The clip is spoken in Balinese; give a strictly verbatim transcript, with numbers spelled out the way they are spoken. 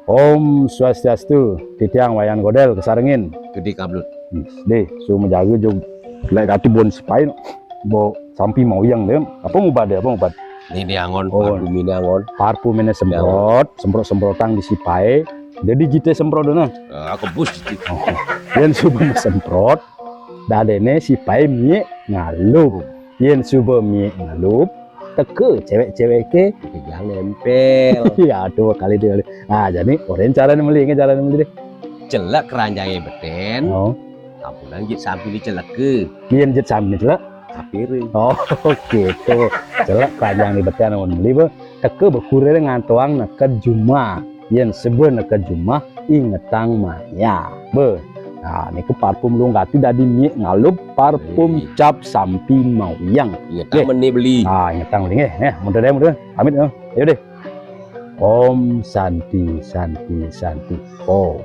Om Swastiastu, titiang Wayan Godel kasarengin. Gede kablut. Deh, su majaga jug lek gati bon sipai, bo sampi mauyang deh. Apa ngubad deh, apa ngubad? Ini angon, oh, parfum ini angon. Parfum ini semprot, semprot-semprotang di sipai. Jadi jite semprot deh nah. Ah, kebus jite. Yen suba semprot, dadene sipai mie ngalup. Yen suba mie ngalup, teka cewek-cewek ke. Jangan nempel. Iya, tuh kali deh. Nah, jadi orang cara meli, ini cara meli deh. Celek keranjangnya beten. Oh. Ampun, jit sampi diceleke. Yen jit sampi celek. Kapire. Oh, gitu. Celek keranjang di beten orang meli, be. Teka bekurire ngantoang neked jumah. Yen sebe neked jumah, ingetang maya. Be. Nah, niku parfum Luhung Gati dadi mie ngalup, parfum cap sampi mauyang. Ingetang meni beli. Nah, ingetang beli nggih. Nggih, mundur deh, mundur. Pamit, eh. Ayo deh. Om Santi, Santi, Santi. Om.